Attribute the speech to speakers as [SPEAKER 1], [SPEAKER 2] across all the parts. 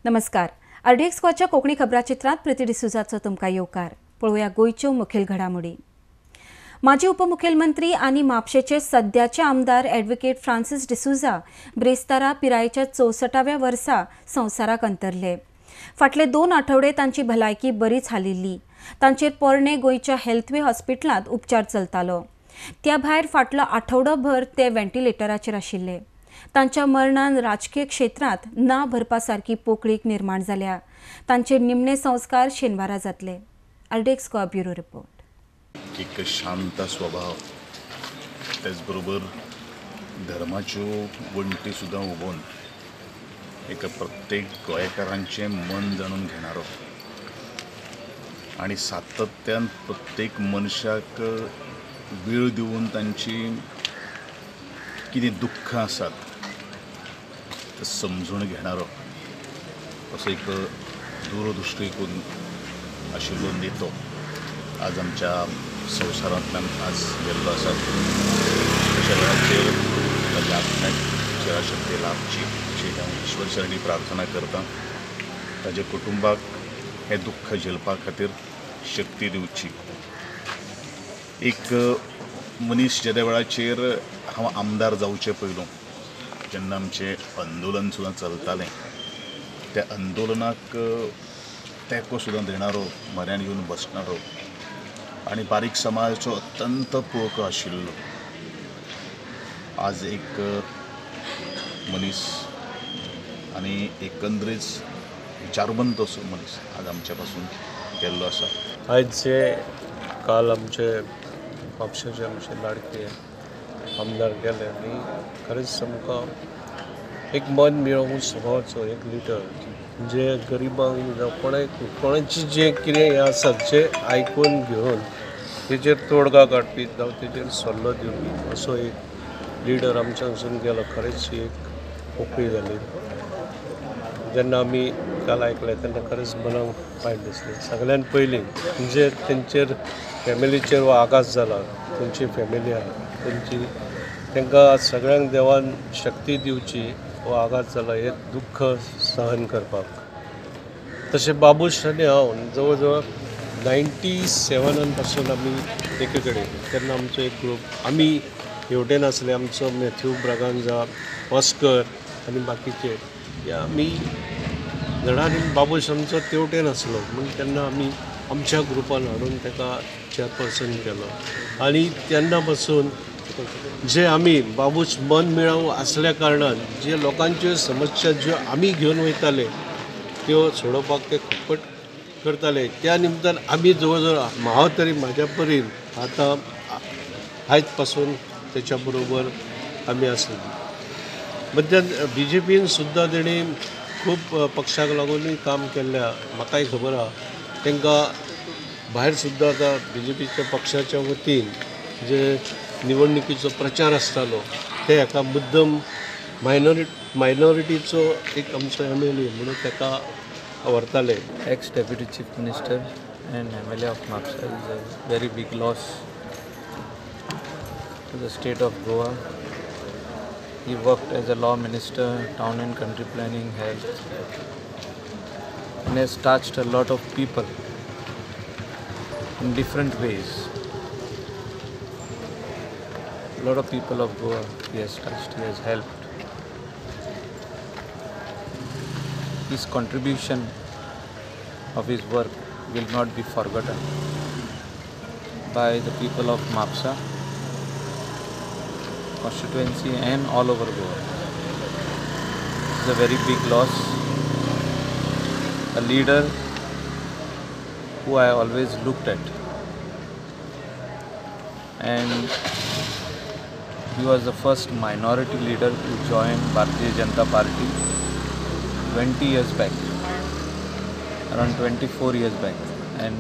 [SPEAKER 1] नमस्कार, आरडीएक्स गोवाच्या कोंकणी खबराचित्रांत प्रिती डिसुजाचो तुमकां येवकार. पळोवया गोंयच्यो मुखेल घडामोडी. माजी उपमुखेलमंत्री आनी म्हापशेचे सद्याचे आमदार ॲडव्होकेट फ्रांसीस डिसुजा ब्रेस्तारा पिरायेच्या 64व्या वर्सा संवसाराक अंतरले. फाटले 2 आठवडे तांची भलायकी बरीच हालिल्ली. तांचेर पोरणे गोंयच्या हेल्थवे हॉस्पिटलांत उपचार चलतालो. त्या भायर फाटलो आठवडोभर ते व्हेंटिलेटराचेर आशिल्ले. तांच्या मरणान राजकीय क्षेत्रांत ना भरपा सारकी पोकळीक निर्माण जाल्या. तांचे निमणे संस्कार शेनवारा जातले. RDX Goa bureau report.
[SPEAKER 2] एक शांत स्वभाव, त्याचबरोबर धर्माच्यो वण्टी सुद्दां उबोवन एका प्रत्येक गोंयकारांचें मन जाणून घेणारो आनी सातत्यान प्रत्येक मनशाक वेळ दिवन तांची कितें दुख्खां आसात ते समजून घेणारो असो एक दूरदृश्टीकोन आशिल्लो नेतो आज आमच्या संवसारांतल्यान आज गेल्लो आसा. अशा वेळाचेर ताच्या आत्म्याक चिराशक्ती लाभची अशी हांव ईश्वर प्रार्थना करता. ताच्या कुटुंबाक हें दुख्ख झेलपा खातीर शक्ती दिवची. एक मनीस जेद्या वेळाचेर हांव आमदार जावचे पयलू जेन्ना आमचें आंदोलन सुद्दां चलतालें त्या आंदोलनाक तेंको सुद्दां देणारो, म्हऱ्यान येवन बसणारो आनी बारीक समाजाचो अत्यंत पोळको आशिल्लो आज एक मनीस आनी एकंदरीत विचारवंत असो मनीस आज आमच्या पासून गेल्लो आसा.
[SPEAKER 3] आयज जे काल आमचे म्हापशेचे आमचे लाडके आमदार गेले आनी खरेंच आमकां एक मन मिळोवन स्वभावाचो एक लिडर जे गरिबांक जावं कोणाक कोणाची जे कितें हें आसा जे आयकून घेवन तेजेर तोडगा काडपी जावं तेजेर सल्लो दिवपी असो एक लिडर आमच्या हांसून गेलो. खरेंच एक पोकळी जाली. जेन्ना आमी काल आयकलें तेन्ना खरेंच मनाक वायट दिसलें. सगळ्यान पयलीं म्हणजे तेंचेर फॅमिलीचेर हो आघात जाला. तेंची फॅमिली आहा तेंची तांकां सगळ्यांक देवान शक्ती दिवची. हो आघात जाला हें दुख्ख सहन करपाक. तशें बाबूश आनी हांव जवळ जवळ 97 पासून आमी एके कडेन तेन्ना आमचो एक ग्रूप आमी हेवटेन आसले. आमचो मॅथ्यू ब्रागांजा, ऑस्कर आनी बाकीचे हे आमी जाणां. बाबूश आमचो तेवटेन आसलो म्हूण तेन्ना आमी आमच्या ग्रुपान हाडून ताका चेअरपर्सन केलो. आनी तेन्ना पासून जे आमी बाबूश मन मेळाव आसल्या कारणान जे लोकांच्यो समस्या ज्यो आमी घेवन वयताले त्यो सोडोवपाक ते खटपट करताले. त्या निमतान आमी जवळ जवळ हांव तरी म्हाज्या परीन आतां आयज पासून तेच्या बरोबर आमी आसले. मध्यान बी जे पीन सुद्दां तेणी खूब पक्षाक लागूनय काम केल्लें म्हाकाय खबर आहा. तांकां भायर सुद्दां आतां बी जे पीच्या पक्षाच्या वतीन जे निवडणुकीचो प्रचार आसतालो ते हेका मुद्दम मायनॉरिटीचो एक आमचो एम एल ए म्हणून ताका व्हरताले.
[SPEAKER 4] Ex deputy chief minister and M L A of Mapusa is a very big loss to the state of Goa. He worked as a law minister, town and country planning, health, and has touched a lot of people in different ways. A lot of people of Goa he has touched, he has helped. His contribution of his work will not be forgotten by the people of Mapusa constituency and all over Goa. It's a very big loss. A leader who I always looked at, and he was the first minority leader to join Bharatiya Janata Party 20 years back, around 24 years back, and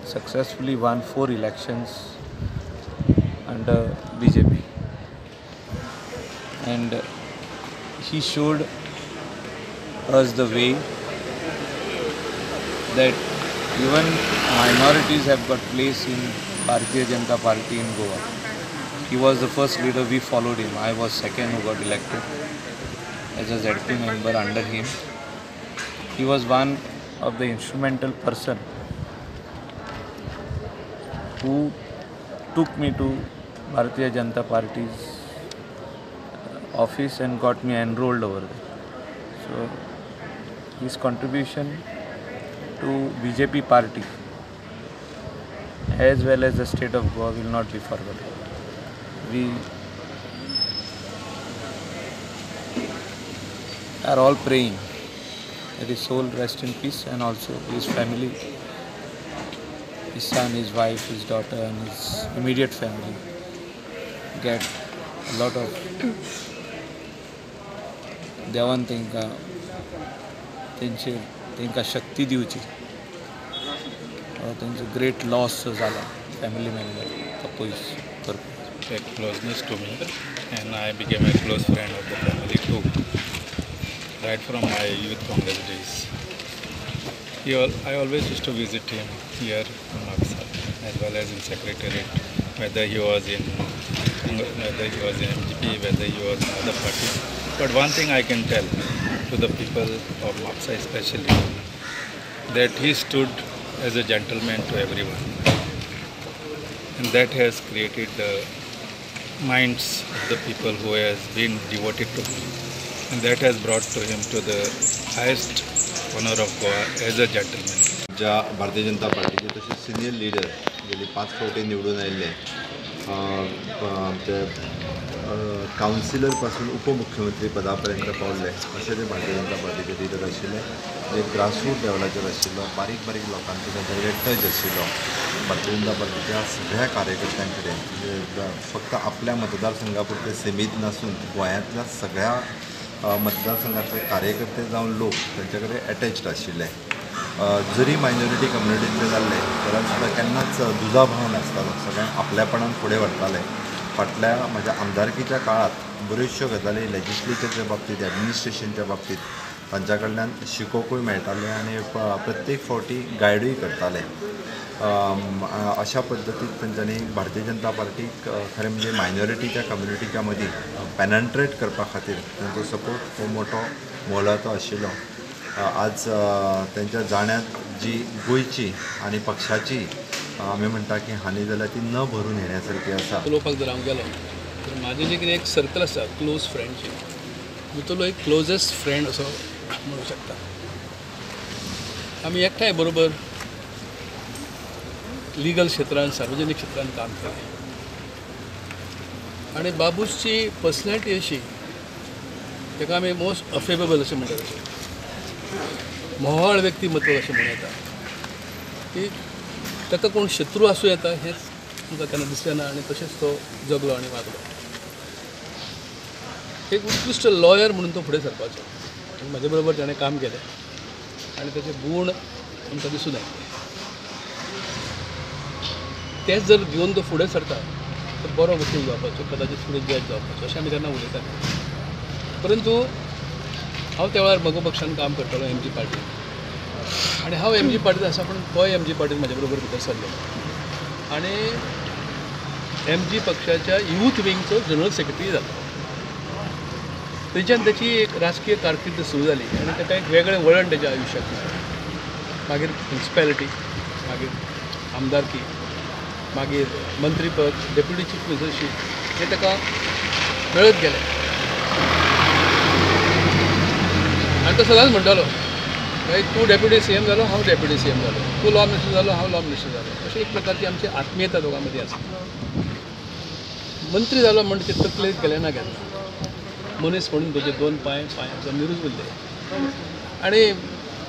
[SPEAKER 4] successfully won 4 elections under BJP. And he showed us the way that even minorities have got place in Bharatiya Janata Party in Goa. He was the first leader, we followed him. I was second who got elected. as a ZP member under him. He was one of the instrumental person who took me to Bharatiya Janata Party's office and got me enrolled over there. So his contribution to BJP party as well as the state of Goa will not be forgotten. We are all praying that his soul rest in peace, and also his family, his son, his wife, his daughter and his immediate family get a lot of देवान तांकां तेंचेर तांकां शक्ती दिवची. तांचो great loss जाला family member तो पयस करपाक.
[SPEAKER 5] A closeness to me, and I became a close friend of the family too, right from my youth Congress days. I always used to visit him here in Mapsa as well as in Secretariat, whether he was in MGP, whether he was in other party. But one thing I can tell to the people of Mapsa especially, that he stood as a gentleman to everyone, and that has created the minds of the people who has been devoted to him, and that has brought to him to the highest honor of Goa as a gentleman.
[SPEAKER 6] ज्या भारतीय जनता पार्टीचे तशेंच senior leader गेली 5 फावटी निवडून आयिल्ले आमचे councillor पासून उपमुख्यमंत्री पदा पर्यंत पावल्ले अशे ते भारतीय जनता पार्टीचे लिडर आशिल्ले, जे ग्रासरूट लेवलाचेर आशिल्लो, बारीक बारीक लोकांचो तांचे कडेन टच आशिल्लो. भारतीय जनता पार्टीच्या सगळ्या कार्यकर्त्यां कडेन फक्त आपल्या मतदारसंघा पुरते सीमीत नासून गोंयांतल्या सगळ्या मतदारसंघातले कार्यकर्ते जावन लोक तांचे कडेन एटॅच्ड आशिल्ले. जरी मायनॉरिटी कम्युनिटींतले जाल्ले जाल्यार सुद्दां केन्नाच दुजाभाव नासतालो, सगळ्यांक आपल्यापणान फुडें व्हरताले. फाटल्या म्हज्या आमदारकीच्या काळांत बऱ्योचश्यो गजाली लेजिस्लेचरच्या बाबतींत, एडमिनिस्ट्रेशनच्या बाबतींत तांच्या कडल्यान शिकोवपूय मेळटालें आनी प्रत्येक फावटी गायडूय करताले. अशा पद्दतीन तांच्यांनी भारतीय जनता पार्टीक खरें म्हणजे मायनॉरिटीच्या कम्युनिटीच्या मदीं पेनट्रेट करपा खातीर तांचो सपोर्ट हो मोठो मोलाचो आशिल्लो. आज तांच्या जाण्यांत जी गोंयची आनी पक्षाची आमी म्हणटा की हानी जाल्या ती न भरून येण्या सारकी आसा.
[SPEAKER 7] उलोवपाक जर हांव गेलो तर म्हाजें जें कितें एक सर्कल आसा क्लोज फ्रेंडशीप, भितरलो एक क्लोजस्ट फ्रेंड असो म्हणूं शकता. आमी एकठांय बरोबर लिगल क्षेत्रान, सार्वजनीक क्षेत्रान काम केलें आनी बाबूशची पर्सनॅलिटी अशी ताका आमी मोस्ट अफेबल अशें म्हणटात, अशें म्होंवाळ व्यक्तिमत्व अशें म्हणूं येता की ताका कोण शत्रू आसूं येता हेंच तुमकां केन्ना दिसलें ना आनी तशेंच तो जगलो आनी वागलो. एक उत्कृश्ट लॉयर म्हणून तो फुडें सरपाचो आनी म्हजे बरोबर ताणें काम केलें आनी ताचे गूण आमकां दिसून आयले. तेच जर घेवन तो फुडें सरता तर बरो वकील जावपाचो, कदाचित फुडें जज जावपाचो अशें आमी तेन्ना उलयताले. परंतु हांव त्या वेळार मगो पक्षान काम करतालो, एम जी पार्टी, आनी हांव एम जी पार्टींत आसा पूण तोय एम जी पार्टीन म्हज्या बरोबर भितर सरलो आनी एम जी पक्षाच्या यूथ विंगचो जनरल सेक्रेटरी जालो. थंयच्यान ताची एक राजकीय कारकीर्द सुरू जाली आनी ताका एक वेगळें वळण ताच्या आयुश्याक मेळ्ळें. मागीर म्युनिसिपॅलिटी, मागीर आमदारकी, मागीर मंत्रीपद, डेप्युटी चीफ मिनिस्टरशीप हें ताका मेळत गेलें. आनी तो सदांच म्हणटालो, तूं डेप्युटी सी एम जालो, हांव डेप्युटी सी एम जालो, तूं लॉ मिनिस्टर जालो, हांव लॉ मिनिस्टर जालो, अशी एक प्रकारची आमची आत्मीयता दोगां मदीं आसा. मंत्री जालो म्हण ते तकलेंत गेलें ना केन्ना, मनीस म्हणून तुजे दोन पांय पांय जमनीरूच उरले. आनी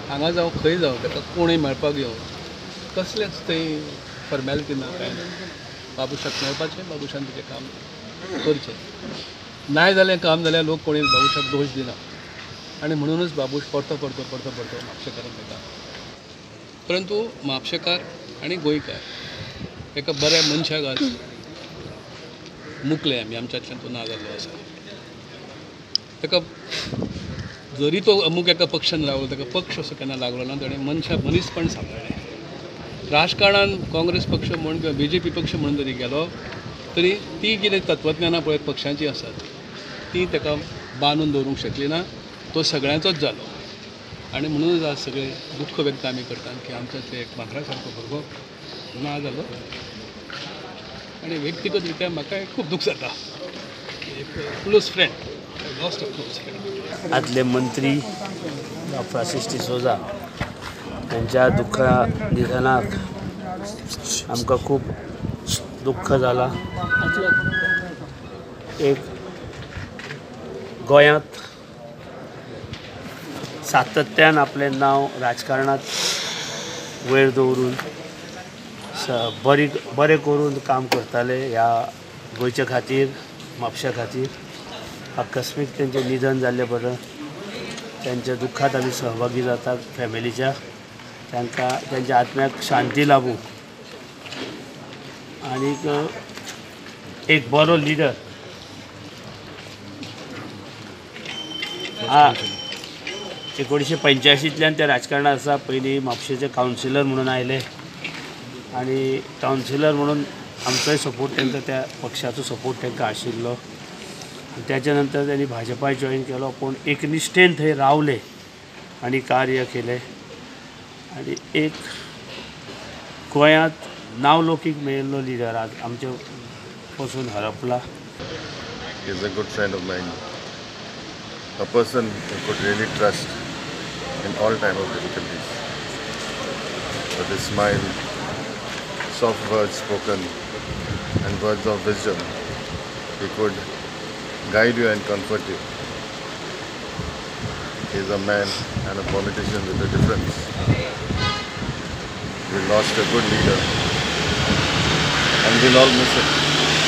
[SPEAKER 7] हांगा जावं खंय जावं ताका कोणूय मेळपाक येवं कसलेंच थंय फॉर्मेलिटी ना, कांय ना. बाबूशाक मेळपाचें, बाबूशान तुजें काम करचें, नाय जालें काम जाल्यार लोक कोणी बाबूशाक दोश दिना आनी म्हणूनच बाबूश परतो परतो परतो परतो म्हापशेकारांक येता. परंतु म्हापशेकार आनी गोंयकार एका बऱ्या मनशाक आज मुकले आमी, आमच्यांतल्यान तो ना जाल्लो आसा. ताका जरी तो अमूक एका पक्षान रावलो ताका पक्ष असो केन्ना लागलो ना, ताणें मनशा मनीसपण सांबाळ्ळें. राजकारणान काँग्रेस पक्ष म्हूण किंवा बी जे पी पक्ष म्हणून जरी गेलो तरी ती कितें तत्वज्ञानां पळय पक्षांची आसात ती ताका बांदून दवरूंक शकली ना, तो सगळ्यांचोच जालो. आनी म्हणूनच आज सगळे दुख्ख व्यक्त आमी करतात की आमच्यातले एक भांगरा सारको भुरगो ना जालो. आनी व्यक्तिगत रित्या म्हाका खूब दूख जाता. एक close friend, lost a close friend.
[SPEAKER 8] आदले मंत्री फ्रांसीस डिसोजा यांच्या दुःखा निधनाक आमकां खूब दुःख जाला. एक गोंयांत सातत्यान आपलें नांव राजकारणांत वयर दवरून बरी बरें करून काम करताले ह्या गोंयच्या खातीर, म्हापशा खातीर. आकस्मीक तेंचें निधन जाल्लें बरें, तेंच्या दुख्खांत आमी सहभागी जातात फॅमिलीच्या. तांकां तेंच्या आत्म्याक शांती लाभूं आनीक एक बरो लिडर 1985 ते राजकारणात आसा. पयलीं म्हापशेचे कावन्सिलर म्हणून आयले आनी कावन्सिलर म्हणून आमचोय सपोर्ट तांकां, त्या पक्षाचो सपोर्ट तांकां आशिल्लो. त्याच्या नंतर त्यांनी भाजपा जॉईन केलो, पूण एकनिश्ठेन थंय रावले आनी कार्य केलें आनी एक गोंयांत नांवलौकीक मेळिल्लो लिडर आज आमचे पसून हरपला.
[SPEAKER 9] Is a good friend of mine, a person who could really trust in all time of difficulties. With his smile, soft words spoken and words of wisdom, he could guide you and comfort you. He is a man and a politician with a difference. We lost a good leader and we'll all miss him.